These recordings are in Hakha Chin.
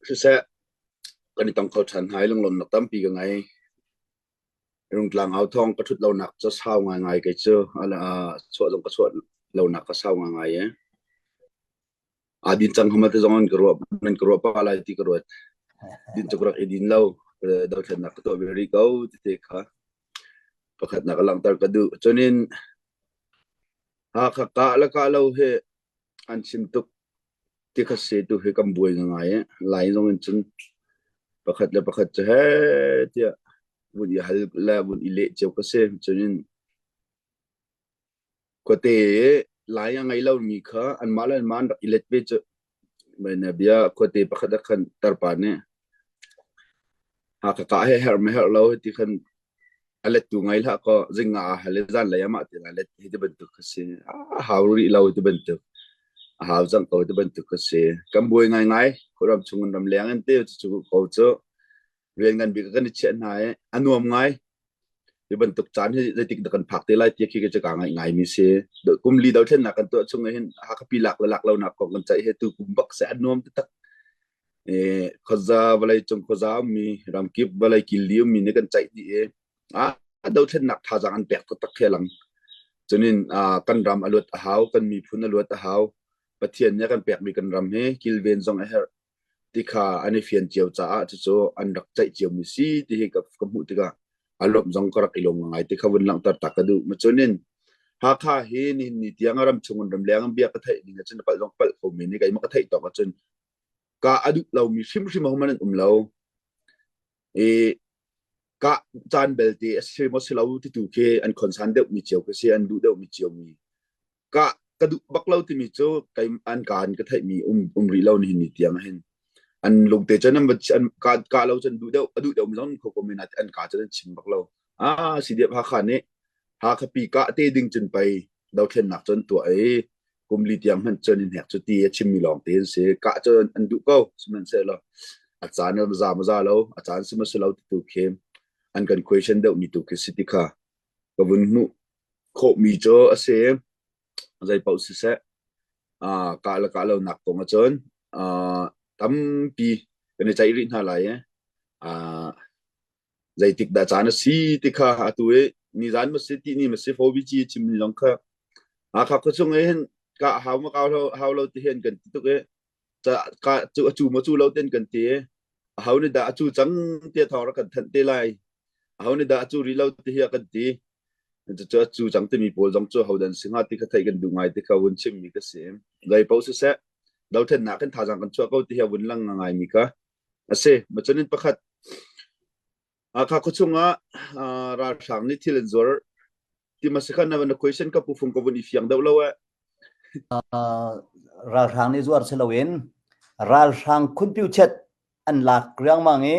Siseh, kan i tong kho ṭhan hna i lunglawmhnak tampi ka ngei. Rungtlang au thawng ka ṭhut lonak cu sau ngaingai kei cu chuah zong ka chuah lonak ka sau ngaingai e. Aa din cang hama te zong an ka ruah nan ka ruah pah lai ti ka ruat. Din cu ka rak i din lo. Dothlennak ka tuah ve rih ko ti te kha pakhatnak a langhter ka duh. Cunin Hakha kah le kah lo hi an chim tuk ti kha si tu hi kan buai ngai i Lai zong in cun pakhat le pakhat cu heh tiah vun i hal le vun i leh cio ka si. Cunin khuate i Lai a ngei lomi kha anmah le anmah an rak i let ve cu. Bia khuate pakhat ah khan tarpa nih Hakha kah he herh ma herh lo ti khan a lettu ngai hlah kaw zing ah aa hal i zanlei ah mah ti la let hi ti bantuk kha si. A hau rih lo ti bantuk. A hau cang ko ti bantuk kha si. Kan buai ngaingai. Khuaram chung in ramleng in te cu ko cu rian ngan bik kan i chiah hna i a nuam ngai. Hi bantuk caan hi zeitik dah kan phak te lai ti khi ka ka ngaih ngai mi si. Kum li dothlennak kan tuah chung hin Hakha pi lak le lak lo nak kong kan ceih he tu kum bak se a nuam taktak. Khuaza vawlei cung khuaza ummi ramkip vawlei killi ummi nih kan ceih dih i a dothlennak thazaang an pek taktak khi a lang. Cunin kan ram a luat a hau, kan miphun a luat a hau. Pathian nih a kan pekmi kan ram hi kilven zong a herh ti kha an i fian cio caah cucu an rak ceih ciomi si ti hi ka, ka hmuh tikah a lawmh zong ka rak i lawm ngai ti kha vun langhter ta ka duh. Cunin Hakha hi nihin ni tiang a ram chung in ramleng in bia ka theih ning ahcun palh zong palh kho men i keimah ka theih tawk ahcun ka a duh lomi hrimhrim ahohmanh an um lo. I ka caan belte a si maw si lo ti tu khi an khonsan deuhmi cio khi si an duh deuhmi ciomi ka ka duh bak lo timi cu kei an ka an ka theihmi um um rih lo nihin ni tiang hin an lungte cun an an ka ka lo cun duh deuh a duh deuh mi zong kho ko men an ka cun an chim bak lo ah CDF Hakha nih Hakha pi ka te ding cun pei dothlennak cun tuah i kum li tiang hmanh cun in hek cu ti a chimmi lawng te an si kah cun an duh ko sihmanhsehlaw a caan a za ma za lo a caan si ma si lo ti tu khi an kan question deuh mi tu khi si ti kha ka vun hmuh khawhmi cu a si zei paoh siseh kah le kah lo nak kong ahcun tampi kan i ceih rih hna lai i zeitik dah caan a si ti kha atu i nizan ma si ti ni ma si fobi ci chim ni zong kha Hakha khuachung i hin ka hau ma kau hau lo ti hin kan ti tuk i ka cu a cu ma cu lo ten kan ti i a ho nih dah a cu cang tiah thawng rak kan thanh te lai a ho nih dah a cu rih lo ti hi a kan ti cucu a cu cang timi pawl zong cu hodan si hnga ti kha theih kan duh ngai ti kha vun chimmi ka si zei paoh siseh dothlennak kan thazaang kan chuah ko ti hi a vun lang ngai mi kha a si macunin pakhat Hakha khuachung ah ralhrang nih thil an zuar ti ma si khan na question ka pu fung ka vun i fiang deuh lo eh Ralhrang nih zuar si loin ralhrang khunpiu chet an lak riangmang i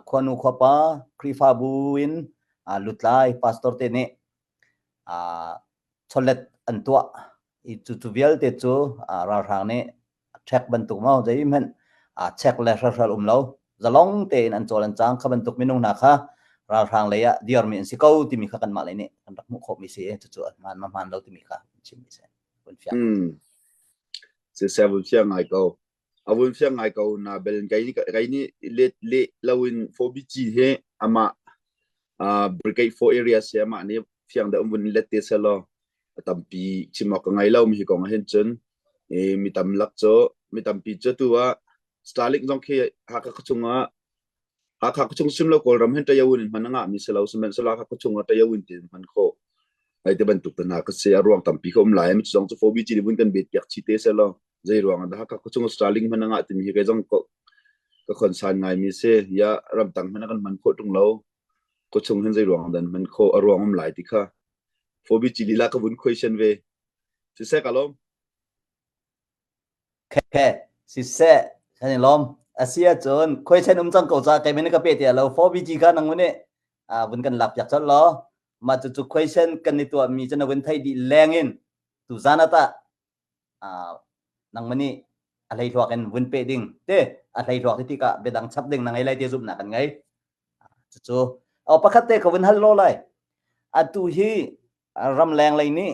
khuanu khuapa Khrihfabu in lutlai pastor te nih chawlet an tuah i cucu vialte cu ralhrang nih check bantuk maw zeihmanh check le hrelhrel um lo zalong tein an cawl an cang kha bantuk minung hna kha ralhrang lei ah dirmi an si ko timi kha kanmah lei nih kan rak hmuh khawhmi si i cucu a hmaan ma hmaan lo timi kha chimmi si vun fiang. Hmm. Siseh vun fiang ngai ko. A vun fiang ngai ko na bel kai ni kai ni let le loin 4BG he ama uh, brigade 4 area se ama ni fiang da um vun let te selo a tampi chim awk ka ngei lo mi hi kong ah hin cun i mi tam lak cu mi tampi cu tu ah Starlink zong khi Hakha khuachung ah Hakha khuachung sim lo Kawlram hin Tayawin in hman a ngah mi si lo sihmanhsehlaw Hakha khuachung ah Tayawin ti in hman khawh ai te bantuk te hna ka si a ruang tampi ka um lai mi zong cu 4BG nih vun kan bet piak chi te se lo zei ruang ah dah Hakha khuachung Starlink hman a ngah timi hi kei zong ko ka khonsan ngai mi si ya ramtang hman a kan hman khawh tung lo khuachung hin zei ruang dan hman khawh a ruang um lai ti kha 4BG lila ka vun question ve siseh ka lawm Khe siseh kan i lawm asi ahcun question um cang ko ca kei men ka pe ti lo 4BG kha nang nih vun kan lak piak colh law mah cucu question kan i tuah mi cu na vun theih dih leng in tu zan ata nang nih a hlei hluak in vun pe ding te a hlei hluak ti tikah biadang chap ding na ngei lai ti zumhnak kan ngei cucu pakhat te ka vun hal lo lai atu hi ramleng lei nih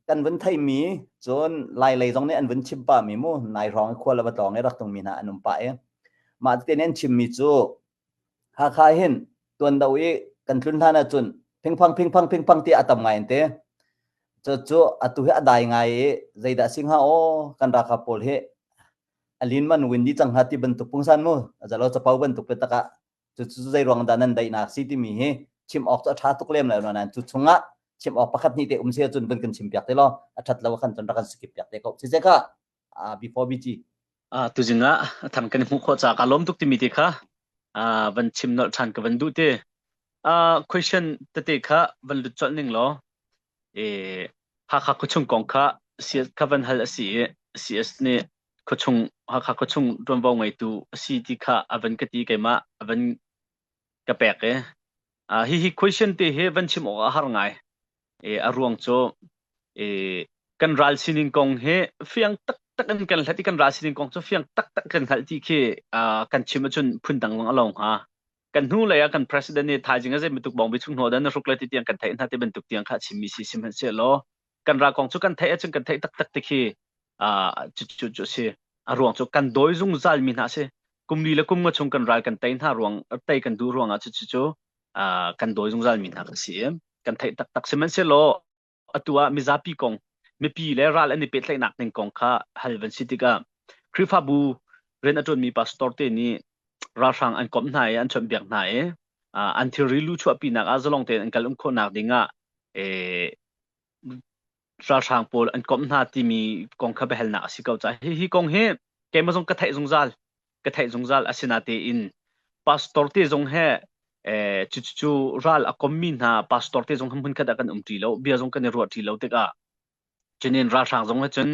Kan vun theimi cun Lai lei zong nih an vun chim pah mi mu nai hrawng i khual a va tlawng i rak tungmi hna an um pah i mah te nih an chimmi cu Hakha hin tuan do i kan tlun hlan ahcun phingphang phingphang phingphang ti a tam ngai an ti. Cu cu atu hi a dai ngai i zeidah si hnga aw kan ralkap pawl hi a lin man win di cang hnga ti bantuk pungsan mu zalo capo bantuk pe takah cu cu zei ruang dah nan daihnak si timi hi chim awk cu a ṭha tuk lem lo nain cu chungah chim awk pakhat hnih te um se cun vun kan chim piak te law a ṭhat lo khan cun rak kan skip piak te ko si kha before BG Tuzing ah tham kan hmuh khawh ca ka lawm tuk timi te kha van chim nolh ṭhan ka van duh te. Question tete kha van lut colh ning law e Hakha khuachung kong kha CS kha van hal a si i CS nih khuachung Hakha khuachung ṭuanvo ngeitu a si ti kha a van ka ti keimah a van ka pek i hihi question te hi van chim awk a har ngai. E, a ruang cu e, kan ral sining kong hi fiang taktak in kan hlat i kan ral sining kong cu fiang taktak kan hngalh ti khi kan chim ahcun phundang zong a lo hnga. Kan hnu lei ah kan president nih thaizing a zei bantuk bawngbi chung hnaw dan na hruk lai ti tiang kan theih hna ti bantuk tiang kha chimmi si sihmanhsehlaw kan ral kong cu kan theih ahcun kan theih taktak ti khi cu cu cu si. A ruang cu kan dawi zungzal mi hna si. Kum li le kum nga chung kan ral kan tei hna ruang tei kan duh ruangah cu cu cu kan dawi zungzal mi hna kan si i kan theih taktak. Sihmanhsehlaw atu ah mizapi kong mipi le ral an i pehtlaihnak ning kong kha hal van si tikah Khrihfabu rian a ṭuanmi pastor te nih ralhrang an komh hna i an chawnhbiak hna i an thilri lu chuahpinak ah zalong tein an kal um khawhnak ding ah ralhrang pawl an komh hna timi kong kha biahalnak a si ko caah hi hi kong hi keimah zong ka theih zungzal ka theih zungzal asinatein pastor te zong he cu cu ral a kommi hna pastor te zong hmun khat ah kan um ṭi lo bia zong kan i ruah ṭi lo tikah cunin ralhrang zong he cun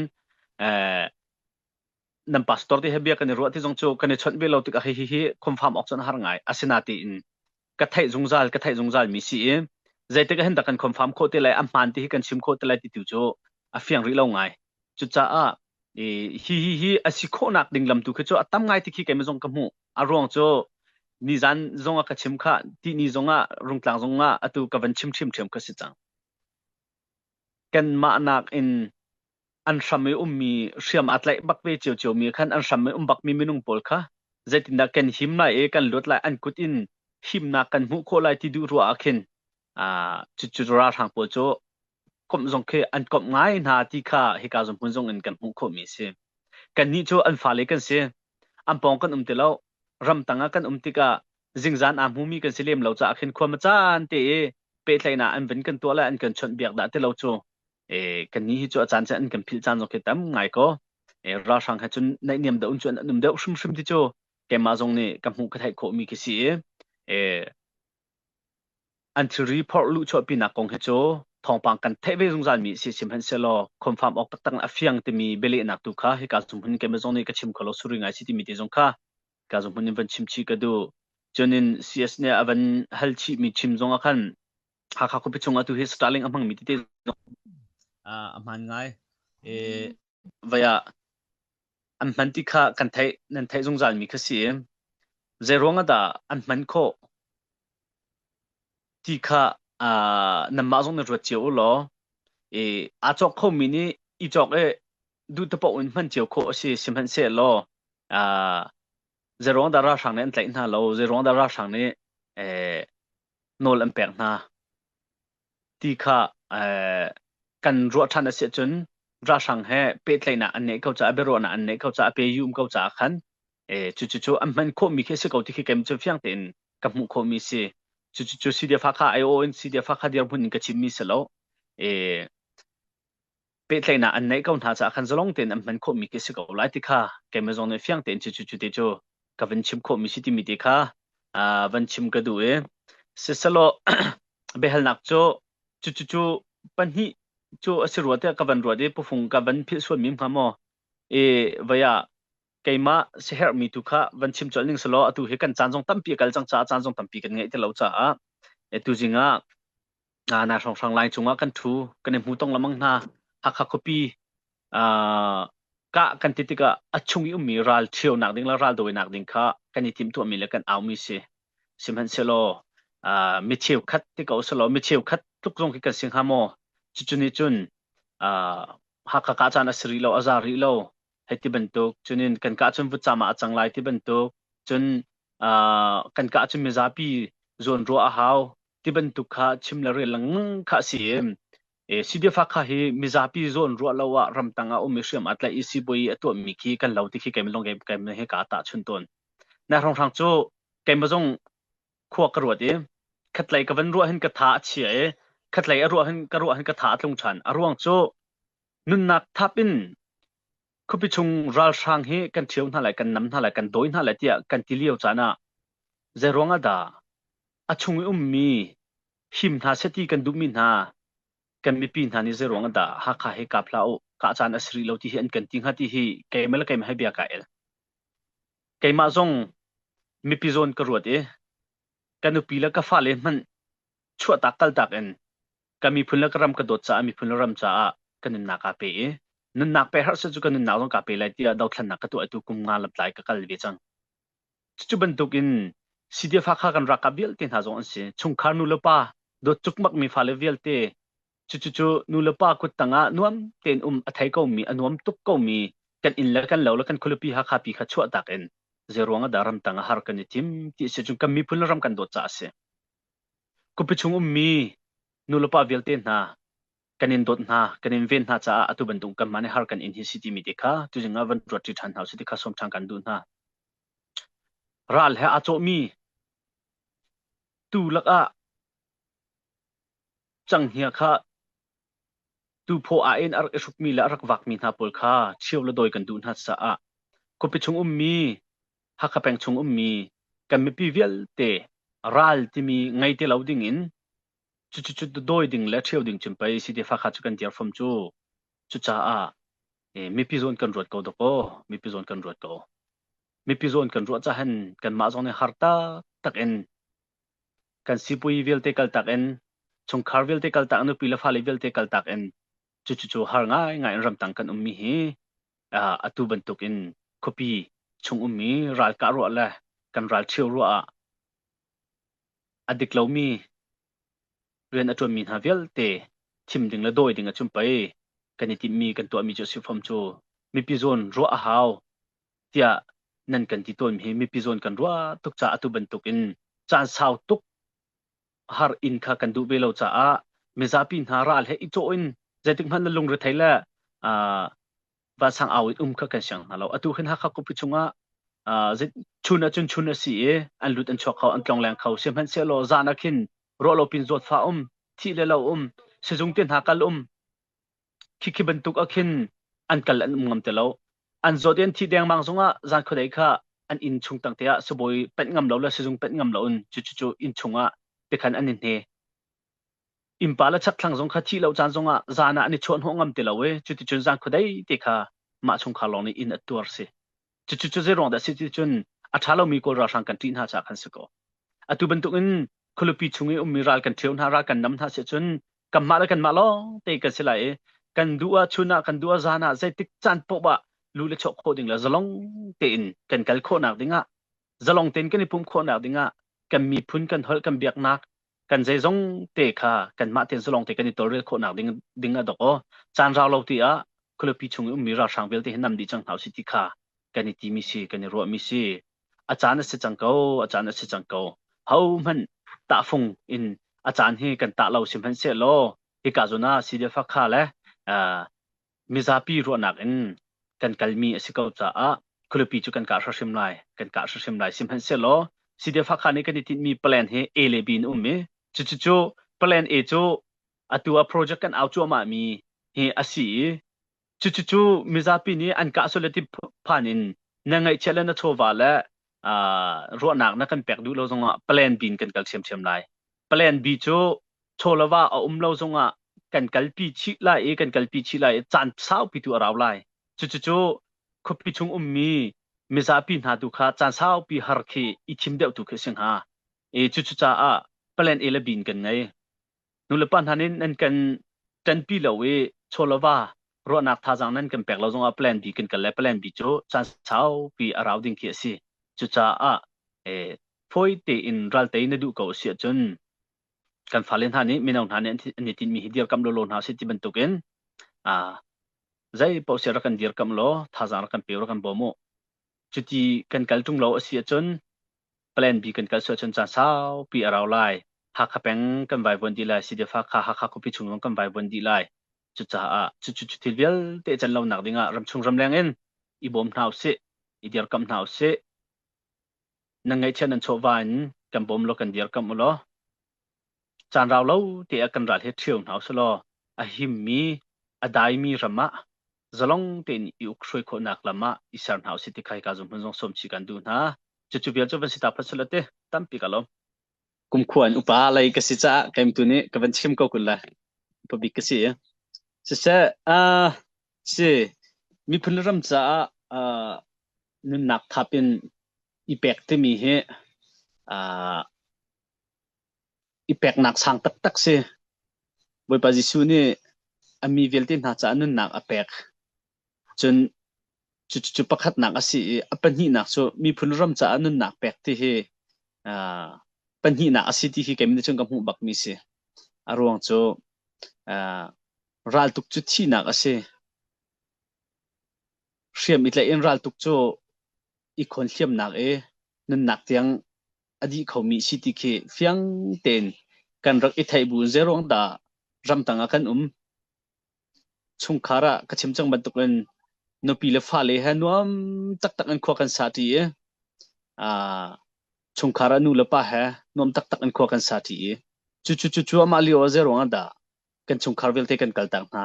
nan pastor te he bia kan i ruah ti zong cu kan i chawnh ve lo tikah hi hi hi confirm awk cun a har ngai. Asinatein ka theih zungzal ka theih zungzal mi si i zeitik ah hin dah kan confirm khawh te lai a hmaan ti hi kan chim khawh te lai ti tu cu a fiang rih lo ngai. Cucaah hi hi hi a si khawhnak ding lam tu khi cu a tam ngai ti khi keimah zong ka hmuh. A ruang cu nizan zong ah ka chim kha ti ni zong ah rungtlang zong ah atu ka van chim ṭhiamṭhiam kha si cang. Kanmah nak in an hram i ummi hriam aa tlaih bak ve ciocio mi khan an hram i um bakmi minung pawl kha zeitindah kan him lai i kan luat lai an kut in himnak kan hmuh khawh lai ti duh ruah ah khin cucu ralhrang pawl cu komh zong khi an komh ngai hna ti kha hika zong hmun zong in kan hmuh khawhmi a si. Kannih cu an fale kan si. An pawng kan um ti lo. Ramtang ah kan um tikah zingzan aa hmumi kan si lem lo caah khin khua caan te i pehtlaihnak an vun kan tuah le an kan chawnhbiak dah ti lo cu kannih hi cu a caan caan an kan philh caan zong khi tam ngai ko. Ralhrang he cun naihniam deuh in cun an um deuh hrimhrim ti cu keimah zong nih ka hmuh ka theih khawhmi khi si i an thilri phorh luhchuahpinak kong hi cu thawngpang kan theih ve zungzal mi si sihmanhsehlaw confirm awk taktak in a fiang timi bialehnak tu kha hika zum hun keimah zong nih ka chim kho lo suri ngai si timi te zong kha ka zong hmun in van chim chih ka duh. Cun in CS nih a van hal chih mi chim zong ah khan Hakha khuapi chung atu hi Starlink a hmangmi tete zong a hmaan ngai. E, vai ah an hman ti kha kan theih nan theih zungzal mi kha si i zei ruang ah dah an hman khawh ti kha nanmah zong nan ruat cio u law i aa cawk khomi nih i cawk i duh te paoh in hman cio khawh a si sihmanhsehlaw zei ruang dah ralhrang nih an tlaih hna lo zei ruang dah ralhrang nih nawl an pek hna ti kha kan ruah ṭhan a si ahcun ralhrang he pehtlaihnak an neih ko caah biaruahnak an neih ko caah pe um ko caah khan cucu cu an hman khawhmi khi a si ko ti khi keimah cu fiang tein ka hmuh khawhmi si. Cucu cu CDF Hakha aiawh in CDF Hakha dirhmun in ka chimmi si lo. Pehtlaihnak an neih ko hna caah khan zalong tein an hman khawhmi khi si ko lai ti kha keimah zong nih fiang tein cucu cu te cu ka van chim khawhmi si timi te kha van chim ka duh i siselaw biahalnak cu cucu cu pahnih cu a si rua tiah ka van ruat i pufung ka van philh sualmi hnga maw i vei ah keimah siaherhmi tu kha van chim colh ning selaw atu hi kan caan zong tampi a kal cang caah caan zong tampi kan ngeih ti lo caah tu zing ah nai hrawnghrang lai cungah kan ṭhu kan i hmu tong lengmang hna. Hakha khuapi kah kan ti tikah a chung i ummi ral ṭhionak ding le ral dawinak ding kha kan i timhtuahmi le kan aumi si. Sihmanhsehlaw mi cheukhat ti ko selaw mi cheukhat tluk zong khi kan si hnga maw? Cucu nih cun. Uh, Hakha kah caan a si rih lo, a za rih lo. Hei ti bantuk. Cunin kan kah cun vutcam ah a cang lai ti bantuk. Cun uh, kan kah cun mizapi zawn ruah a hau ti bantuk kha chim le rel lengmang kha a si i e, CDF Hakha hi mizapi zawn ruah lo ah ramtang ah um i hriam aa tlaih i sibawi a tuahmi khi kan lo ti khi keimah lawng keimah he ka tah chun tawn. Na hrawnghrang cu keimah zong khua ka ruat i khatlei ka van ruah hin ka tha a chia i khatlei a ruah hin ka ruah hin ka tha a tlung ṭhan. A ruang cu nunnak thap in khuapi chung ralhrang hi kan ṭhio hna lai, kan nam hna lai, kan dawi hna lai tiah kan ti lio caan ah zei ruang ah dah a chung i ummi him hna seh ti kan duhmi hna kan mipi hna nih zei ruang ah dah Hakha hi kap hlah u, kah caan a si rih lo ti hi an kan ti hnga ti hi keimah le keimah he bia ka el. Keimah zong mipi zawn ka ruat i ka nupi le ka fale hmanh chuahtak kaltak in ka miphun le ka ram ka dawt caah miphun le ram caah ka nunnak kaa pe i nunnak pe har seh cu ka nunnak zong kaa pe lai tiah dothlannak ka tuah tu kum nga lamtlai ka kal ve cang. Cucu bantuk in CDF Hakha kan ralkap vialte hna zong an si. Chungkhar nu le pa dawt cukmak mi fale vialte cucu nu le pa kut tangah nuam tein um a thei komi a nuam tuk komi kan inn le kan lo le kan khualipi Hakha pi kha chuah tak in zeiruang ah dah ramtang ah har kan i thim ti a si cun kan miphun le ram kan dawt caah a si. Khuapi chung ummi nu le pa vialte hna kan in dawt hna kan in ven hna caah atu bantuk kanmah nih har kan in hi si timi te kha tuzing ah van ruat ṭi ṭhan hna usih ti kha sawm ṭhan kan duh hna. Ral he aa cawhmi tuu lakah canghngia kha tuphaw ah in a rak i hrukmi le a rak vakmi hna pawl kha cheu le dawi kan duh hna caah khuapi chung ummi Hakha peng chung ummi kan mipi vialte ral timi ngei ti lo ding in cucu dawi ding le ṭhio ding cun pei CDF Hakha cu kan dir fom cu. Cucaah mipi zawn kan ruat ko dawkaw mipi zawn kan ruat ko. Mipi zawn kan ruah cahan kanmah zong nih har taktak in kan sipui vialte kaltak in chungkhar vialte kaltak nupi le fale vialte kaltak in cucu har ngaingai in ramtang kan ummi hi atu bantuk in khuapi chung ummi ralkah ruah le kan ral ṭhio ruah ah a dik lomi rian a ṭuanmi hna vialte thim ding le dawi ding ahcun pei kan i timhmi kan tuahmi cu a si fom cu mipi zawn ruah a hau tiah nan kan ti tawnmi hi mipi zawn kan ruah tuk caah atu bantuk in caan sau tuk har inn kha kan duh ve lo caah mizapi hna ral he i cawh in zeitik hmanh na lungrethei le vansang au in um kha kan siang hna lo. Atu hin Hakha khuapi chungah chun ahcun chun a si i an lut an chuak kho an tlongleng kho sihmanhsehlaw zan ah khin ruahlo pin zawtfah um thih le lo um sizung te hna kal um khikhi bantuk ah khin an kal an um ngam ti lo an zawt i an thih dengmang zongah zan khuadei kha an inn chung tang te ah sibawi penh ngam lo le sizung penh ngam lo in cu cu cu inn chungah tikhan an i hne innpa le chakthlang zong kha thih lo caan zongah zan ah an i chuah hnawh ngam ti lo i cuticun zan khuadei te kha mah chungkhar lawng nih inn a tuar si. Cucu zei ruang dah si ti cun a ṭha lomi Kawl ralhrang kan ṭih hna caah khan si ko. Atu bantuk in khualipi chung i ummi ral kan ṭhio hna, ral kan nam hna si cun kanmah le kanmah lawng te kan si lai i kan duh ah chun ah kan duh ah zan ah zeitik caan paoh ah lu le chuah khawh ding le zalong tein kan kal khawhnak dingah zalong tein kan i pumh khawhnak dingah kan miphun kan holh kan biaknak kan zeizong te kha kanmah tein zalong te kan i tawlrel khawhnak ding ding ah dok aw caan rau lo ti ah khualipi chung i ummi ralhrang vialte hi nam dih cang hna usih ti kha kan i timi si kan i ruahmi si a caan a si cang ko a caan a si cang ko ho hmanh tahfung in a caan hi kan tah lo sihmanhsehlaw hika zawn ah CDF Hakha le mizapi ruahnak in kan kalmi a si ko caah khualipi cu kan kah hrimhrim lai kan kah hrimhrim lai sihmanhsehlaw CDF Hakha nih kan i tinhmi plan hi A le B in um i cucu plan A cu atu ah project kan au cuahmah mi hi a si i cucu mizapi nih an kah sual ti phan in na ngaihchiat le na chawva le ruahnak na kan pek duh lo zongah plan B in kan kal ṭhiamṭhiam lai plan B cu chawlava a um lo zongah kan kalpi chih lai i kan kalpi chih lai i caan saupi tu a rau lai. Cucucu khuapi chung ummi mizapi hna tu kha caan saupi har khi i thim deuh tu khi a si hnga. I cucu caah plan A le B in kan ngei. Nulepa hna nih nan kan ṭanpi lo i chawlava ruahnak thazaang nan kan pek lo zongah plan B kan kal le plan B cu caan saupi a rau ding khi a si. Cucaah eh, fawi tein raltei na duh ko a si ahcun kan fale hna nih mino hna nih an i tinhmi hi dirkamh lawlaw hna usih ti bantukin. Ah zei paoh si rak kan dirkamh law thazaang rak kan pe rak kan bawm u. Cuti kan kal ṭung lo a si ahcun plan B kan kal sual ahcun caan saupi a rau lai. Hakha peng kan vaivuan dih lai, CDF Hakha, Hakha khuapi chung zong kan vaivuan dih lai. Cucaah cucu cu thil vialte can lonak dingah ramchung ramleng in i bawm hna usih, i dirkamh hna usih. Nan ngaihchia nan chawhva in kan bawm law kan dirkamh u law caan rau lo te ah kan ral hi ṭhio hna usih law a himmi, a daimi ram ah zalong tein i uk hruai khawhnak lam ah i ser hna usih ti kha hika zung hmun zong sawm chih kan duh hna. Cucu vial cu van si ta phat sula te tampi ka lawm. Kumkhua in upa lei ka si caah keim tu nih ka van chim ko kun lai. Upa bik ka si. Siseh, uh, si miphun le ram caah uh, nunnak thap in i pek timi hi uh, i peknak sang taktak si. Bawipa Jesuh nih a mi vialte hna caah nunnak a pek. Cun cucu pakhatnak a si i a pahnihnak cu miphun ram caah nunnak pek ti hi uh, pahnihnak a si ti hi keimah nih cun ka hmuh bakmi si. A ruang cu uh, raltuk cu thihnak a si. Hriam i tlaih in raltuk cu i khawn hliamnak i nunnak tiang a dih khomi si ti khi fiang tein kan rak i theih bu in zeiruang dah ramtang ah kan um. Chungkhar ah ka chim cang bantukin nupi le fale he nuam taktak in khua kan sa ṭi i uh, chungkhar ah nu le pa he nuam taktak in khua kan sa ṭi i cu cu cu cu amah lio ah zeiruang ah dah kan chungkhar vialte kan kaltak hna.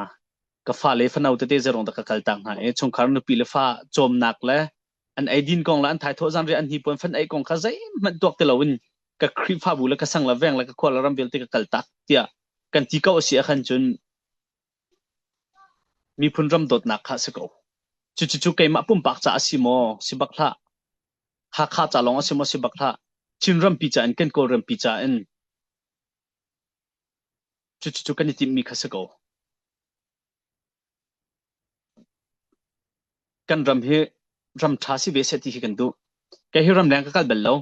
Ka fale fano tete zeiruang dah ka kaltak hna i chungkhar nupi le fa cawmnak le an eidin kong le an thaithawh zanriah an hnipuan fan ei kong kha zeihmanh tuak ti loin ka Khrihfabu le ka sang le veng le ka khua le ram vialte ka kaltak tiah kan ti ko a si ahkhan cun miphun ram dawtnak kha a si ko. Cucu keimah pumpak ca a si maw? Si bak hlah. Hakha ca lawng a si maw? Si bak hlah. Chin rampi ca in kan Kawlrampi ca in cucu kan i timhmi kha si ko. Kan ram hi ram ṭha si ve seh ti hi kan duh. Kei hi ramleng ka kal bal lo.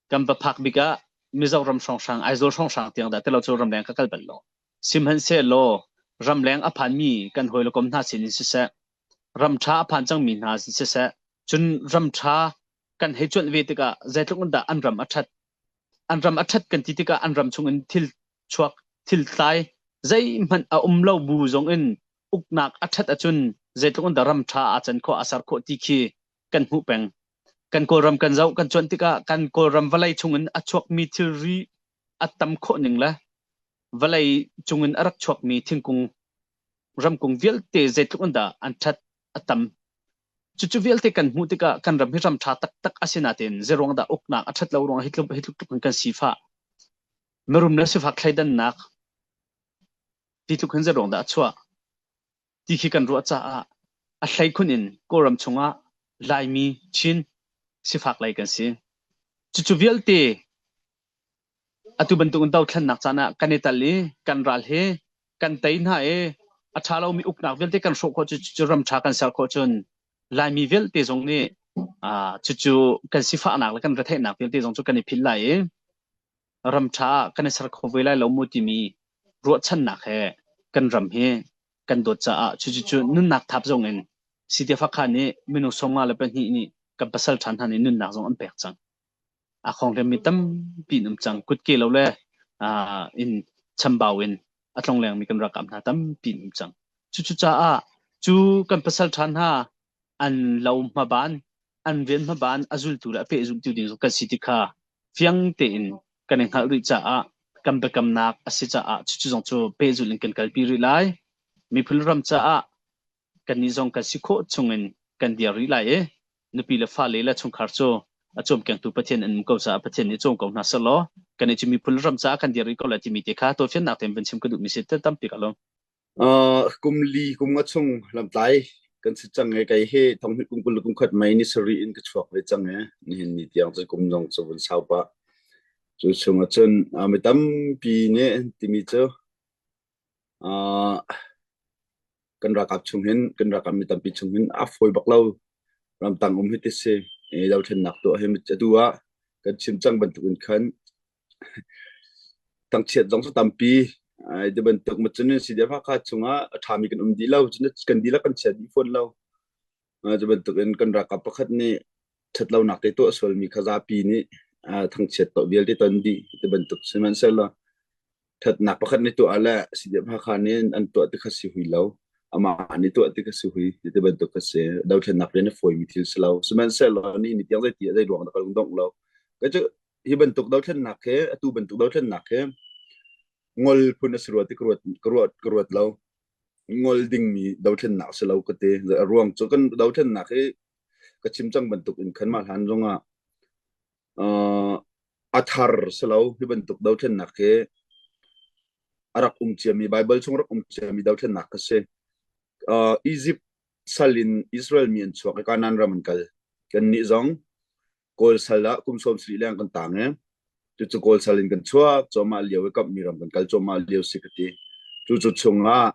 Kan va phak bik ah Mizoram hrawnghrang, Aizawl hrawnghrang tiang dah tilo cu ramleng ka kal bal lo. Sihmanhsehlaw ramleng a phanmi kan hawi le kom hna sin in siseh, ram ṭha a phan cangmi hna sin siseh, cun ram ṭha kan hei cuanh ve tikah zeitluk in dah an ram a ṭhat. An ram a ṭhat kan ti tikah an ram chung in thil chuak, thil tlai zeihmanh a um lo bu zong in uknak a ṭhat ahcun zeitluk in dah ram ṭha aa can khawh, aa ser khawh ti khi kan hmuh peng. Kan Kawlram kan zoh kan cuanh tikah kan Kawlram vawlei chungin a chuakmi thilri a tam khawh ning le vawlei cungin a rak chuakmi thingkung ramkung vialte zeitluk in dah an ṭhat a tam. Cucu vialte kan hmuh tikah kan ram hi ram ṭha taktak a si nain zeiruang dah uknak a ṭhat lo ruangah hi tluk hi tluk tluk in kan sifah. Mirum le sifak thleidannak ti tluk hin zeiruang dah a chuah? Ti khi kan ruah caah a hleikhun in Kawlram chungah Laimi, Chin sifak lei kan si. Cucu vialte atu bantuk in dothlennak caan ah kan i tal i kan ral hi kan tei hna i a ṭha lomi uknak vialte kan hrawh khawh cu cucu ram ṭha kan ser khawh cun Laimi vialte zong nih cucu kan sifahnak le kan retheihnak vialte zong cu kan i philh lai i ram ṭha ah kan i ser kho ve lai lo mu timi ruahchannak he kan ram hi kan dawt caah cucu nunnak thap zong in CDF Hakha nih minung 52 nih kan pasal ṭha hna nih nunnak zong an pek cang. A khong mi tampi in um cang. Kutke lo le in chambau in a tlonglengmi kan ralkap hna tampi in um cang. Cucu caah cu kan pasal ṭha hna an lo hmaban an rian hmaban a zultu le a pehzultu ding zong kan si ti kha fiang tein kan i hngalh rih caah kan biakamnak a si caah cucu zong cu pehzulh in kan kalpi rih lai. Miphun ram caah kannih zong kan si khawh chungin kan dir rih lai i nupi le fale le chungkhar cu a cawmkengtu Pathian an um ko caah Pathian nih cawm ko hna sehlaw kannih cu miphun ram caah kan dir rih ko lai timi te kha tawlfiannak tein van chim ka duhmi si tampi ka lawm. Uh, kum li kum nga chung lamtlai kan si cang e kei hi thonghnih kum 20 kum khat mei ni sarih in ka chuak ve cang e nihin ni tiang cu kum zong cu vun sau pah cu chung ahcun uh, mi tampi nih timi cu uh, kan ralkap chung hin kan ralkap mi tampi chung hin a fawi bak lo ramtang um hi ti si e dothlennak tuah hi atu ah kan chim cang bantuk in khan thangchiat zong cu tampi. Ai ti bantuk ma cun CDF Hakha chungah a ṭhami kan um dih lo, cun kan dihlak kan chia dih fawn lo. Cu bantuk in kan ralkap pakhat nih ṭhatlonak te tuah sualmi kha zapi nih thangchiat tuah vialte ton dih ti bantuk sihmanhsehlaw ṭhatnak pakhat nih tuah le CDF Hakha nih an tuah ti kha si hui lo. Amah nih tuah ti kha si hui ti bantuk kha si. Dothlennak rian a fawimi thil si lo. Sihmanhsehlaw ni ni tiang zeiti zei ruang dah ka lungdongh lo. Ka cu hi bantuk dothlennak he atu bantuk dothlennak he ngol phun a si rua ti ka ruat ka ruat ka ruat lo. Ngol dingmi dothlennak a si lo ka ti. A ruang cu kan dothlennak hi ka chim cang bantuk in khan mah hlan zongah a thar si lo hi bantuk dothlennak hi a rak um ciami Baibal chung rak um ciami dothlennak ka si. Egypt sal in Israel mi an chuak i Kanaan ram an kal. Kannih zong Kawl sal ah kum 70 leng kan tang i cucu Kawl sal in kan chuak cuahmah lio i kamhmi ram kan kal cuahmah lio si ka ti. Cucu chungah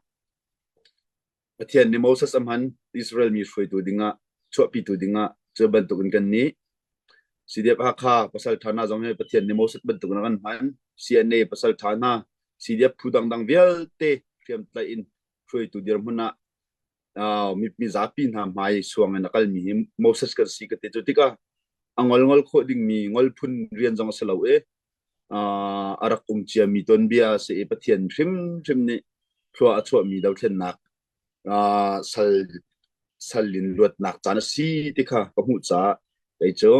Pathian nih Moses a hman Israel mi hruaitu dingah chuahpitu dingah cu bantukin kan nih CDF Hakha pasal ṭha hna zong hi Pathian nih Moses bantukin a kan hman. CNA pasal ṭha hna CDF phu dangdang vialte hriamtlaih in hruaitu dirhmun ah mizapi hna hmai suang in a kalmi hi Moses kan si ka ti. Cu tikah a ngol ngol khawh dingmi ngol phun rian zong a si lo i a rak um ciami tuanbia a si i Pathian hrimhrim nih thlua a chuahmi dothlennak sal sal in luatnak caan a si ti kha ka hmuh caah kei cu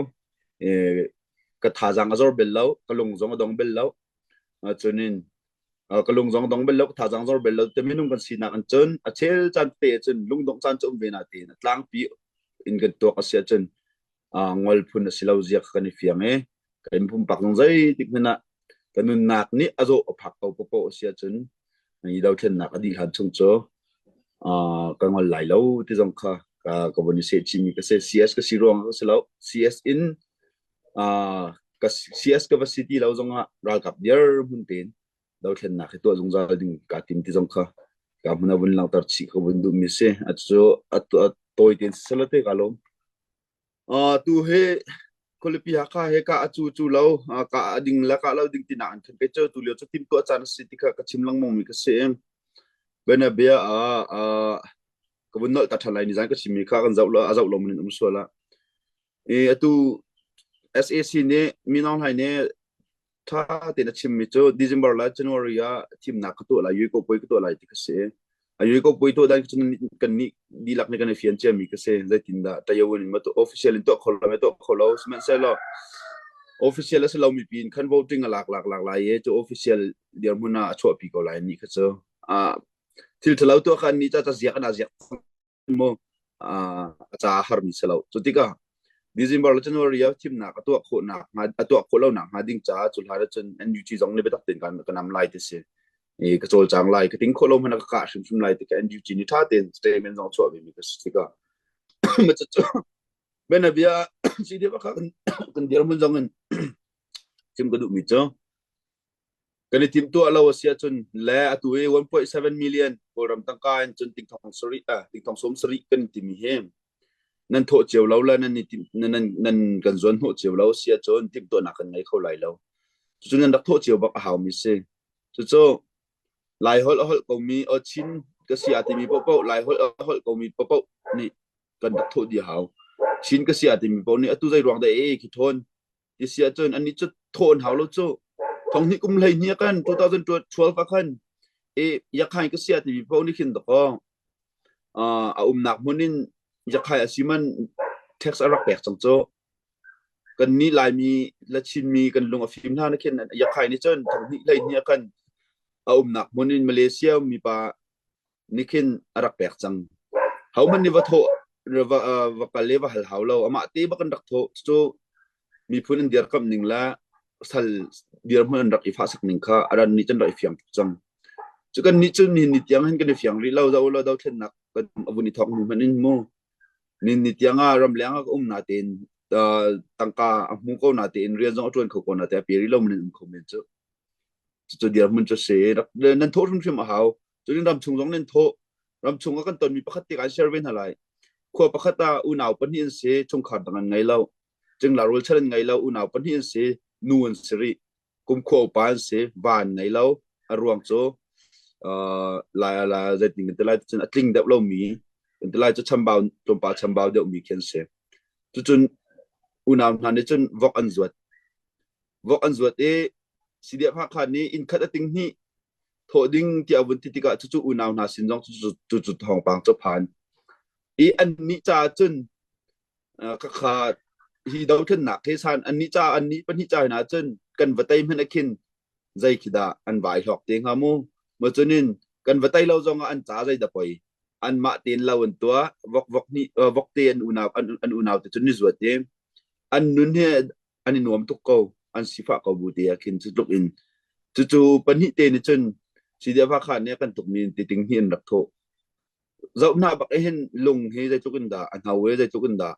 ka thazaang a zor bel lo, ka lung zong a dong bel lo. Cunin ka lung zong dong bel lo, ka thazaang zor bel lo te minung kan sinak in cun a chel caan te cun lungdongh caan cu um ve na tein a tlangpi in kan tuak a si ahcun ngol phun a si lo zia kha kan i fiang i kan pumpak zong zeitik hmanh ah ka nunnak nih a zawh a phak ko popo a si ahcun i dothlennak a dih hlan chung cu ka ngol lai lo ti zong kha ka vun i seh chihmi ka si. CS ka si ruang ka si lo. CS in ka CS ka va si ti lo zongah ralkap dir hmun tein dothlennak hi tuah zungzal ding kaa tim ti zong kha ka hmun a vun langhter chih ka vun duhmi si. A cu a tawi tein siseh te ka lawm. Tu hi khualipi Hakha he ka a cu cu lo ka a ding le ka lo ding tinak an khan pe cu tu lio cu timtuah caan a si ti kha ka chim lengmang mi ka si. Bianabia ah ka vun nolh ta ṭhan lai ni zan ka chimmi kha kan zoh lo a zoh lo mun in um sual ah. I atu SAC nih Min Aung Hlaing nih ṭha tein a chimmi cu December le January ah thimnak ka tuah lai, Yuko puai ka tuah lai ti ka si. A Yuko puai tuah dan cu kan nih dihlak nih kan i fian ciami ka si. Zeitindah Taiwan in ma official in tuah kho lo, tuah kho lo. Sihmanhsehlaw official a si lomi pin khan voting a lak lak lak lai i cu official dirhmun ah a chuahpi ko lai ni kha cu. Thil ṭhalo tuah kha ni ca ca ziak an ziak mu a ca harmi si lo. Cu tikah December le January ah thimnak a tuah khawhnak hnga a tuah khawh lonak hnga ding caah cu hlan ahcun NUG zong nih biatak tein kan ka nam lai ti si. I ka cawlcang lai, ka ting khawh lo hmanh ah ka kah hrimhrim lai ti ka NUG nih ṭha tein statement zong chuah ve mi ka si tikah cucu bianabia CDF kha kan dirhmun zong in chim ka duhmi cu Kan i timhtuah lo a si ahcun le atu i 1.7 million Kawlram tangka in cun tingthong sarih ah tingthong sawm sarih kan timi hi nan thawh cio lo le nan i tim nan nan kan zuan hnawh cio lo a si ahcun timhtuahnak kan ngei kho lai lo. Cucu nan rak thawh cio bak a haumi si. Cucu Laiholh a holh komi aw Chin ka si a timi paohpaoh Laiholh a holh komi paohpaoh nih kan rak thawh dih a hau. Chin ka si a timi paoh nih atu zei ruang dah ee khi thawn ti si ahcun annih cu thawh an hau lo cu thong hnih kum 12 ah khan 2012 ah khan e yakhain ka sia timi paoh nih khin dakaw a umnak hmun in yakhai a si man tax a rak pek cang cu kan nih laimi la chinmi kan lung a fim hna na khin yakhai nih cun thong hnih 12 ah khan a umnak hmun in Malaysia mipa nih khin a rak pek cang. Hohmanh nih va thawh va, va kal le va hal hau lo. Amah te bak an rak thawh. Cu miphun an dirkamh ning le sal dirhmun an rak i fahsak ning kha a ran nih cun rak i fiang tuk cang. Cu kan nih cun nihin ni tiang hin kan i fiang rih lo. Zo lo dothlennak kan a vun i thawk hnu hmanh in mu. Nihin ni tiang ah ramleng ah ka um natein tangka a hmu ko natein rian zong a ṭuan kho ko natein a pe rih lo man in um kho men cu. Cucu dirhmun cu si. Nan thawh hrimhrim a hau. Cun ramchung zong nan thawh. Ramchung ah kan tonmi pakhat te kan share ve hna lai. Khua pakhat ah unau pahnih an si, chungkhar dang an ngei lo. Cingla rualchan an ngei lo, unau pahnih an si, nu an si rih. Kumkhua upa an si, va an ngei lo. A ruang cu. Lai lai zeitin kan ti lai cun a tling deuh lomi kan ti lai cu chambau tlawmpal chambau deuhmi khi an si. Cucun unau hna nih cun vok an zuat. Vok an zuat i CDF Hakha nih inn khat a ting hnih thawh ding tiah a vun ti tikah cucu unau hna sin zong cucu thawngpang cu phan. I annih caah cun khakha hi dothlennak hi san annih ca annih pahnih ca hna cun kan va tei hmanh ah khin zei khi dah an vai hlawk te hnga mu ma cunin kan va tei lo zong ah an ca zei dah poi anmah tein lo an tuah vok vok nih vok te an unau an unau te cun ni zuat i an nun hi an i nuam tuk ko an sifah ko bu te ah khin cu tluk in cucu pahnih te nih cun CDF Hakha nih kan tuk mi ti ting hi an rak thawh zoh hna bak hin lung hi zeitluk in dah a hno i zeitluk in dah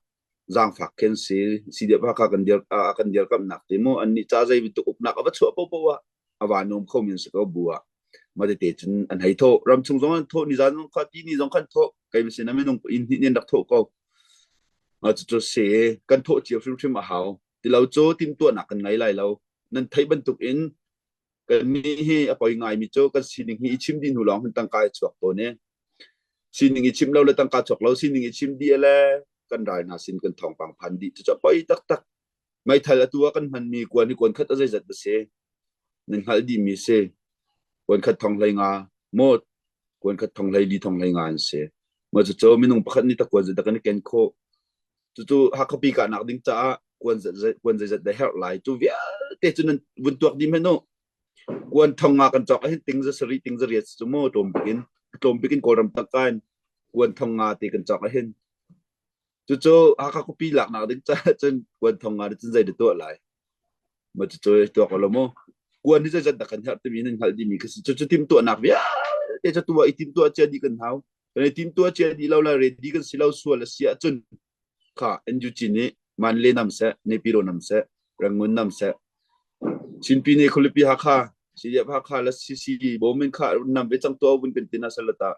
zaangfak khin si CDF Hakha kan dir kan dirkamnak te mu an nih ca zei bantuk uknak a va chuah popo ah a va nuam kho min si ko bu ah ma te cun an hei thawh ram chung zong an thawh ni zan zong kha ti ni zong khan thawh kei sin a minung inn hnih nin rak thawh ko ma cu se kan thawh cio hrimhrim a hau ti lo cu timtuahnak kan ngei lai lo nan theih bantuk in Kannih hi a poi ngaimi cu kan sining hi i chim dih hnu lawng hin tangka i chuak tawn i sining i chim lo le tangka chuak lo sining i chim dih le kan ral hna sin kan thawngpang phan dih cucu a poi taktak. Meithal atu ah kan hmanmi kuan hi kuan khat a zeizat a si nan hngalh dihmi si kuan khat thong hlei nga maw kuan khat thong hlei li thong hlei nga an si maw cucu minung pakhat nih takuan zeidah kan i ken khawh Cucu Hakhapi kahnak ding caah kuan kuan zeizat dah herh lai cu vialte cu nan vun tuak dih hmanh u. Kuan thong nga kan cawk ahhin ting za sarih ting za riat cu mu tlawm bik in tlawm bik in Kawlram tangka in kuan thong nga te kan cawk ahhin cucu Hakha khuapi laknak ding caah cun kuan thong nga cun zei dah tuah lai ma cucu tuak lo mu kuan hi zeizat dah kan herh timi nan hngalh dihmi khi si cucu timhtuahnak vialte cu tuah i timhtuah cia dih kan hau kan i timtuah cia dih lo le ready kan si lo sual a si ahcun kha NUG nih Manle nam seh Nepiro nam seh Rangoon nam seh Chinpi nih khualipi Hakha CDF Hakha le CC Bawmin kha nam ve cang tuah vun kan tin asal ta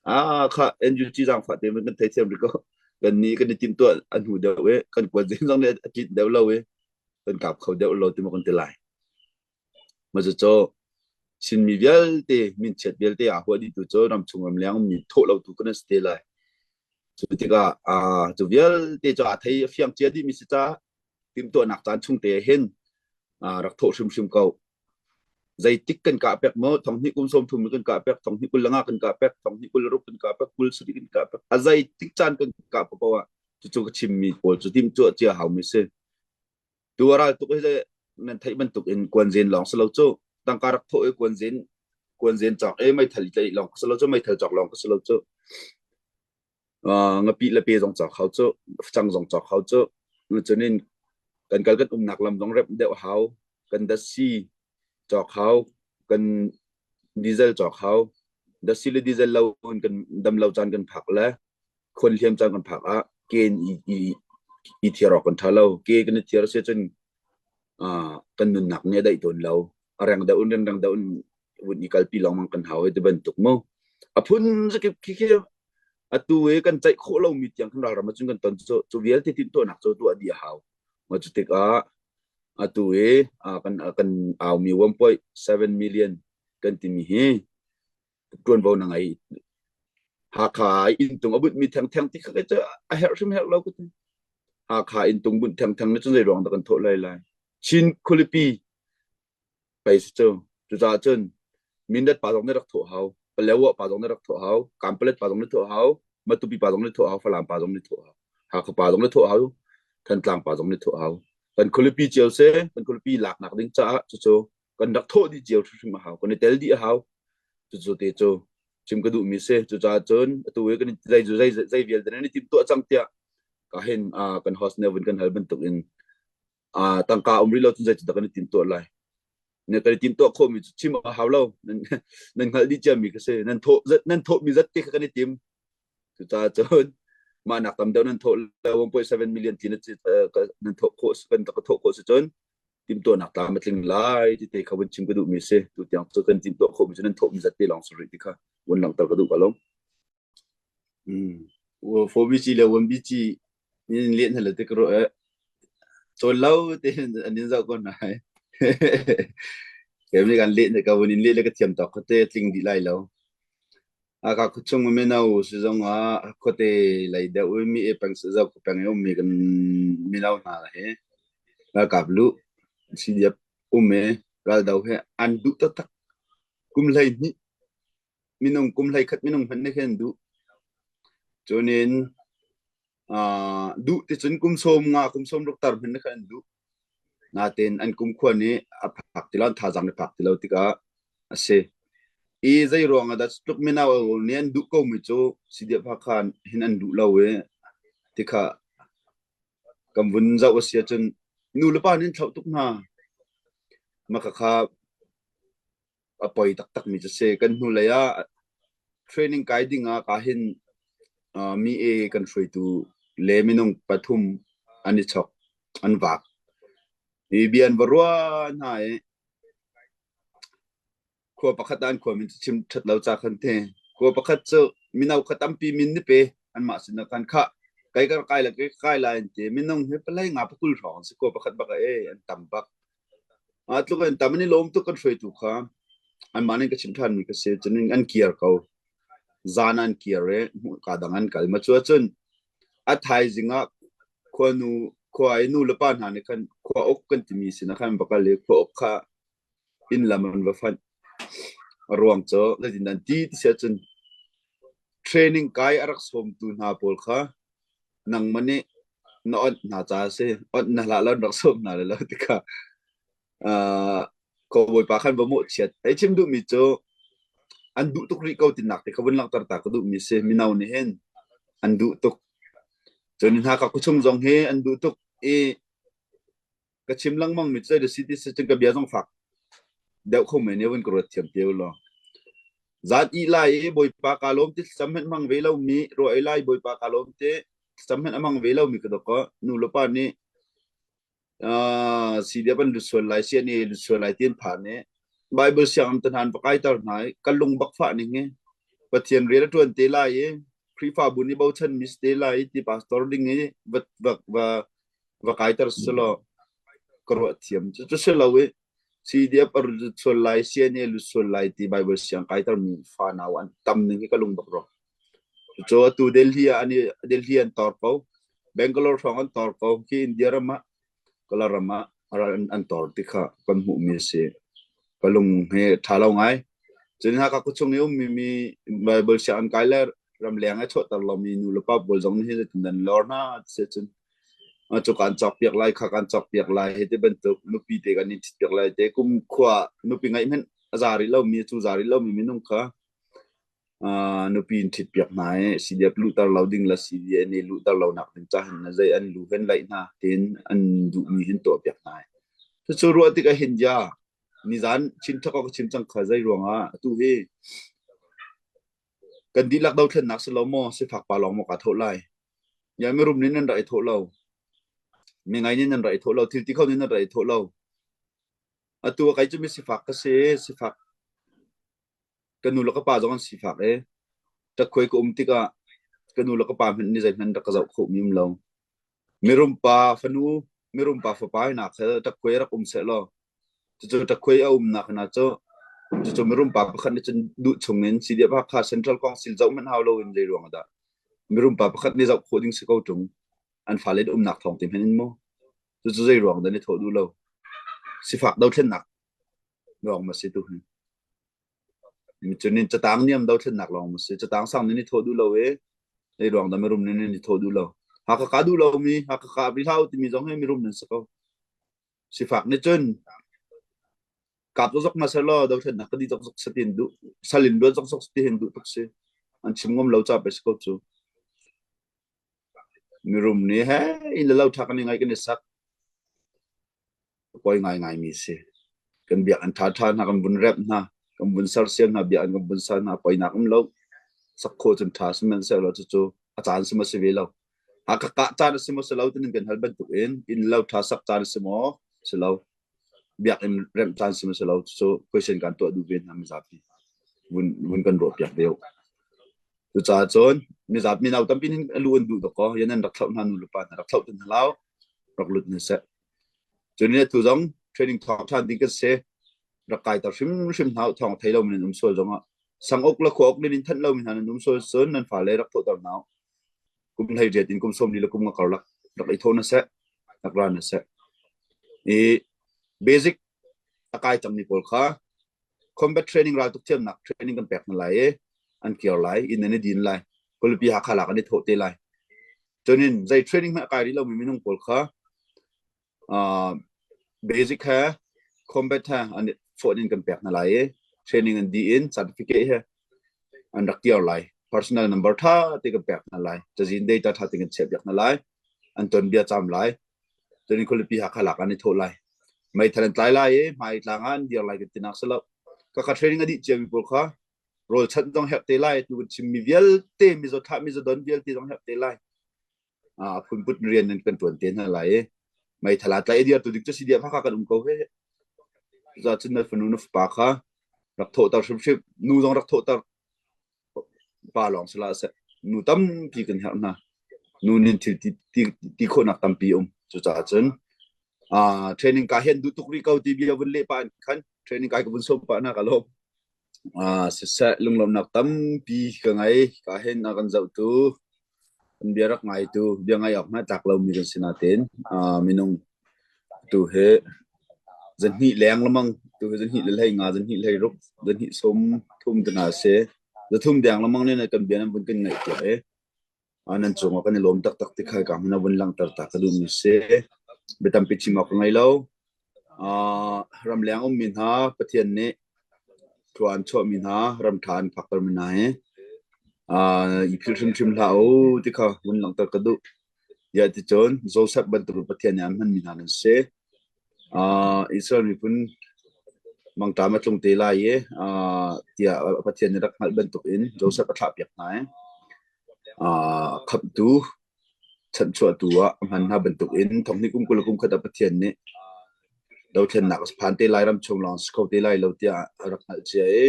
ah kha NUG zaangfah te kan thei thiam rih ko kan ni kan i timtuah an hu deuh e kan kuat zing zong nih a tlinh deuh lo e kan kap kho deuh lo ti ma kan ti lai Ma cucu Chinmi vialte minchiat vialte aa huah dihtu cu ramchung ramleng ummi thawh lo tu kan si te lai. Cu tikah cu vialte cu aa thei a fiang cia dihmi si caah timhtuahnak caan chung te hin rak thawh hrimhrim ko. Zeitik kan kah pek maw thong hnih kum 30 kan kah pek thong hnih 25 kan kah pek thong hnih 26 kan kah pek 27 kan kah pek a zeitik caan kan kah paoh ah cucu ka chimmi pawl cu timhtuah cia haumi si. Tu a ral tuk hi nan theih bantuk in kuanzen lawng si lo cu tangka rak thawh i kuanzen kuanzen cawk i meithal i tlaih lawng si lo cu meithal cawk lawng si lo cu ngapih le pe zong cawk hau cu facang zong cawk hau cu cunin kan kal kan umnak lam zong rep deuh hau kan dasi cawk hau kan diesel cawk hau dasi le diesel lo in kan dam lo caan kan phak le khon hliam caan kan phak ah ke in i, i, i thiar awk kan ṭha lo. Ke kan i thiar si cun kan nunnak nih a daih tawn lo. A reng deuh in reng deuh in vun i kalpi lengmang kan hau ti bantuk mu. A phun zakip khi khi atu i kan ceih khawh lomi tiang kan ralram ahcun kan ton cu cu vialte timhtuahnak cu tuah dih a hau. Ma cu tikah atu i kan kan aumi 1.7 million kan timi hi ṭuanvo na ngei. Hakha inntung a bunhmi thengtheng ti kha cu a herh hrim herh lo ka ti. Hakha inntung bunh thengtheng na cun zei ruang dah kan thawh lai lai. Chin khualipi pei si cu. Cucaah cun Mindat pa zong nih rak thawh hau, Palewa pa zong nih rak thawh hau, Kanpalet pa zong nih thawh hau, Matupi pa zong nih thawh hau, Falam pa zong nih thawh hau, Hakha pa zong nih thawh hau, Thantlang pa zong nih thawh hau. Kan khualipi cio se, kan khualipi laknak ding caah cucu kan rak thawh dih cio hrimhrim a hau kan i tel dih a hau cucu te cu chim ka duhmi si cucaah cun atu i kan zei zei zei vialte nan i timtuah cang tiah ka hin kan host ne vun kan hal bantuk in tangka um rih lo cun zei dah kan i timtuah lai ne kan i timtuah khawhmi cu chim a hau lo nan nan hngalh dih ciami ka si nan thawh zat nan thawhmi zat te kha kan i tim cucaah cun mah nak tam deuh nan thawh le 1.7 million tin nan thawh khawh kan ka thawh khawh si cun timtuahnak tlam a tling lai ti te kha vun chim ka duhmi si tu tiang cu kan timtuah khawhmi cu nan thawhmi zat te lawng si rih ti kha vun langhter ka duh ka lawm. Mm. 4BG le 1BG in lian hele te kro e chawl lo te an in zau ko nai. Kei nih kan leh ka vun in leh le ka thiam tawk khuate tling dih lai lo. Hakha khuachung mino si zong ah khuate lei deuh i mi e peng zo peng i ummi kan mino hna hi ralkap lu CDF um i raldo he an duh taktak. Kum 12 minung kum 11 minung hmanh nih khin an duh. Cunin duh ti cun kum 50 kum 60 tar hmanh nih khan an duh. Nain an kumkhua nih a phak ti lo, an thazaang nih phak ti lo tikah a si. I zei ruang ah dah tluk mino nih an duh komi cu CDF Hakha hin an duh lo i tikha kan vun zoh a si ahcun nu le pa nih an thlauh tuk hna. Mah khakha a poi taktakmi cu si. Kan hnulei ah training kai ding ah ka hin mi e kan hruaitu le minung pathum an i chok, an vak. Hi bia an va ruah hna i khua pakhat ah an khua min cu chim ṭhat lo ca khan te. Khua pakhat cu mino kha tampi min ni pe anmah sin ah khan khah kai ka kai la kai kai lai an ti minung hi palai nga pakul hrawng si khua pakhat bak e an tam bak Aa tluk in tam an i lawm tuk kan hruaitu kha anmah nih ka chimh ṭhanmi ka si. Cun an kir ko. Zan an kir i hmuhka dang an kal. Ma cu ahcun a thaizing ah khuanu khua i nu le pa hna nih khan khua uk kan timi sinah khan va kal i khua uk kha inn lam an va fanh. A ruang cu zeitin an ti ti si ahcun training kai a rak sawmtu hna pawl kha nangmah nih na onh hna caah a si. Onh na hlah lo rak sawm hna le lo tikah uh, ka bawipa khan va mawhchiat. Hei chim duhmi cu an duh tuk rih ko tinak te kha vun langhter ta ka duhmi si. Mino nih hin an duh tuk. Cun hna ka khuachung zong hi an duh tuk i ka chim lengmang mi cu si ti si cun ka bia zong fak deuh kho men i vun ka ruat thiam te law. Zan i lai i Bawipa ka lawm ti sam hmanh hmang ve lo mi ro ei lai Bawipa ka lawm ti sam hmanh a hmang ve lo mi ka dok nu le pa nih si dia ban lut sual lai si ani lut sual lai tin phan i Bible siang tan han pakai tar hna i ka lung bak fa ning hi Pathian rian a tuan te lai i Khrihfabu nih bochan mi si te lai i ti pastor ding i va va va va kaiter selaw ka ruah thiam. Cu si lo i CDF a lut sual lai, CNA lut sual lai ti Bible siang kaiter mi fanau an tam ning hi ka lung bak ro. Cucu atu Delhi ah an Delhi an tor ko. Bangalore hrawng an tor ko. Khi India ram ah Kala ram ah an tor ti kha kan hmuh mi a si. Ka lung he ṭha lo ngai. Cun Hakha khuachung i ummi mi Bible siang an kai le ramleng i chuahter lomi nu le pa pawl zong nih hin nan lor hna ti cun cu kan cawk piak lai kha kan cawk piak lai hi ti bantuk nupi te kan in ṭhit piak lai te kum khua nupi ngeih hmanh a za rih lomi cu za rih lomi minung kha nupi in ṭhit piak hna i CDF luhter lo ding le CDNA luhter lo nak ding ca hin zei an lu hen laih hna tiin an duhmi hin tuah piak hna. Cucu ruah tikah hin ya nizan chin thak ka chim cang kha zei ruangah atu hi Kan dihlak dothlennak si lo maw sifak pa lawng maw kaa thawh lai. Ya mirum nih nan rak i thawh lo. Mingai nih nan rak i thawh lo. Thil ti kho nih nan rak i thawh lo. Atu ah kei cu mi sifak ka si. Sifak ka nu le ka pa zong an sifak i ṭakhuai ka um tikah ka nu le ka pa hmanh nih zeihmanh rak ka zoh khawh mi um lo. Mirum pa fanu, mirum pa fapa hinak kha ṭakhuai rak um seh law Cucu ṭakhuai a umnak hna cu cucu mirum pa pakhat nih cun duh chungin CDF Hakha Central Council zoh hmanh hau loin zei ruang ah dah mirum pa pakhat nih zoh khawh ding si ko ṭung an fale umnak thawng te hmanh in maw cucu zei ruang dah ni thawh duh lo sifak dothlennak lawng ma si tu hi cunin catang niam dothlennak lawng ma si catang sang nih ni thawh duh lo i zei ruang dah mirum nih ni thawh duh lo Hakha ka duh lomi Hakha ka bi hlau timi zong hi mirum nan si ko Sifak nih cun kap zokzok hna sehlaw dothlennak ka di zokzok satin duh salin luan zokzok ti hin duh tuk si. An chim ngam lo ca pe si ko cu. Mirum nih he inn le lo tha kan i ngai kan i sak. Poi ngai ngai mi si. Kan biak an tha tha hna kan vun rep hna kan vun sersiam hna biak an kan vun ser hna poinak um lo. Sak kho cun tha sihmanhsehlaw cucu a caan si ma si ve lo. A ka kah caan a si maw si lo tinin kan hal bantuk in inn lo ṭha sak caan a si maw si lo biakinn remh caan si maw si lo cu question kan tuah duh ve hna mizapi vun vun kan ruah piak deuh. Cucaah cun mizapi mino tampi hin a lu an duh dawk kaw yan an rak thlauh hna nu le pa hna rak thlauh tin hna rak lut hna seh. Cun ni atu zong training thawk ṭhan ding kan si. Rak kaiter hrimhrim hna u thawng thei lomi nan um sual zongah sanguk le khuauk nan in thanh lomi hna nan um sual cun nan fale rak thawhter hna u. Kum 18 in kum 40 le kum nga karlak rak i thawh na seh, rak ra na seh. I basic a kai cangmi pawl kha combat training raltuk thiamnak training kan pek hna lai i an kir lai, inn an i din lai, khualipi Hakha lak an i thawh te lai. Cunin zei training hmanh a kai rih lomi minung pawl kha uh, basic he combat he an phone in kan pek hna lai i training an dih in certificate he an rak tiar lai. Personal number tha te kan pek hna lai. Cazin data tha te kan chiah piak hna lai. An ton bia cam lai. Cunin khualipi Hakha lak an i thawh lai. Meithal an tlai lai i hmai tlang ah an dir lai kan tinak si lo. Ka training a dih ciami pawl kha rawl chanh zong herh te lai tu kan chimmi vialte mizaw thah mizaw don vialte zong herh te lai. A phunput rian nan kan tuan te hna lai i meithal aa tlaih dir tu dik cu si dia kha kan um ko he. Za cun na fanu na fapa kha rak thawhter hrimhrim nu zong rak thawhter pa lawng si la seh nu tampi kan herh hna nu nin thil ti ti ti khawhnak tampi um cucaah cun uh, training ka hian duh tuk rih ko ti bia vun leh pa in khan training kai ka vun som pa na ka lom uh, siseh lunglawmnak tampi ka ngei ka hin a kan zohtu kan bia rak ngaitu bia ngai awk hna tlak lomi kan si nain uh, minung tu hi zahnih leng lamang tu hi zahnih le hlei nga zahnih hlei ruk zahnih som thum te hna si zathum deng lamang ne kan bia nan vun kan ngaih piak i nan cungah kan i lawm taktak ti kha ka hmun a vun langhter ta ka duhmi si bia tampi chim awk ka ngei lo ramleng ummi hna Pathian nih thlua an chuahmi hna ram ṭha an phaktermi hna hi i philh hrimhrim hlah u ti kha vun langhter ka duh. Tiah ticun Joseph bantuk Pathian nih an hmanmi hna nan si. Israel miphun mangṭam a tlung te lai i tiah Pathian nih rak hngalh bantukin Joseph a thlahpiak hna i khamhtu chanhchuahtu ah a hman hna bantukin thonghnih kum 20 le kum khat ah Pathian nih dothlennak a phan te lai ram chung lawng si kho te lai lo tiah a rak hngalh cia i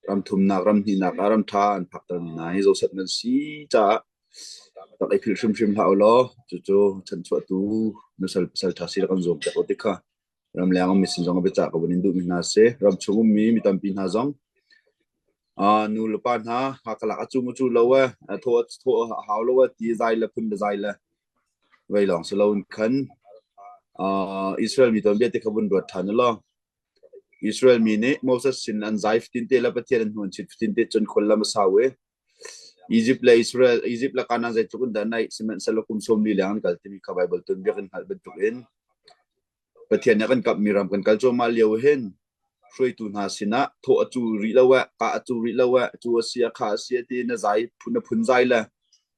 ram thumnak ram hnihnak ah ram ṭha an phakter mi hna hi Joseph nan si caah rak i philh hrimhrim hlah u law cucu chanhchuahtu nusal pasal ṭha si rak kan zuam piak u ti kha ramleng ummi sin zong a biacah ka vun in duhmi hna si. Ram chung ummi mi tampi hna zong nu le pa hna hakalak a cu mu cu lo e thaw thaw a hau lo e ti zai le phun le zai le vei lawng si lo in khan Israel mi tuanbia te kha vun ruat ṭhan law Israel mi nih Moses sin an zai fatin te le Pathian an hnuan chit fatin te cun khol lam a sau i Egypt le Israel Egypt le Canaan zeitluk in dah naih sihmanhsehlaw kum 40 leng an kal timi kha Bible tuanbia kan hngalh bantuk in Pathian nih a kan kamhmi ram kan kal cuahmah lio hin hruaitu hna sinah thawh a cu rih lo eh, kah a cu rih lo eh, cu a si a kha a si a ti na zai na phun zai le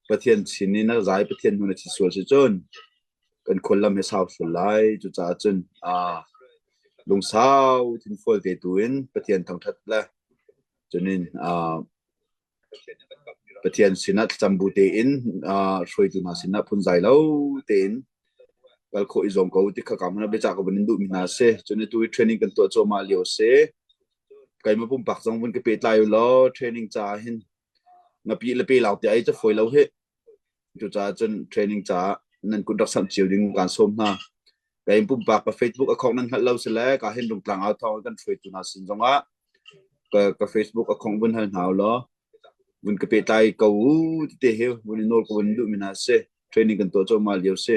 Pathian sin i na zai Pathian hnu na thi sual si cun kan khuallam hi sau sual lai. Cucaah cun aa lungsau thinfual te tu in Pathian thangṭhat le cunin aa Pathian sinah thlacam bu tein hruaitu hna sinah phunzai lo tein kal khawh i zuam ko ti kha ka hmun ah biacah ka vun in duhmi hna a si. Cun atu hi training kan tuah cuahmah lio a si. Keimah pumpak zong vun ka pehtlai u law training caah hin ngapi le pe lau te ai ca fawi lo hih. Cucaah cun training caah nan kut rak samh cio ding kaan sawm hna. Kei pumpak ka Facebook account nan hngalh lo si le ka hin Rungtlang au thawng kan hruaitu hna sin zongah ka, ka Facebook account vun hal hna u law vun ka pehtlai ko u tete he vun i nawl ka vun duhmi hna si. Training kan tuah cuahmah lio si.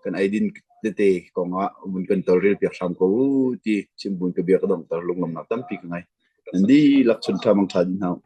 Kan eidin tete kongah vun kan tawlrel piak hram ko u ti chimbun ka bia ka donghter lunglawmhnak tampi ka ngei. Nan dihlak chun ṭha mang ṭha dih hna u.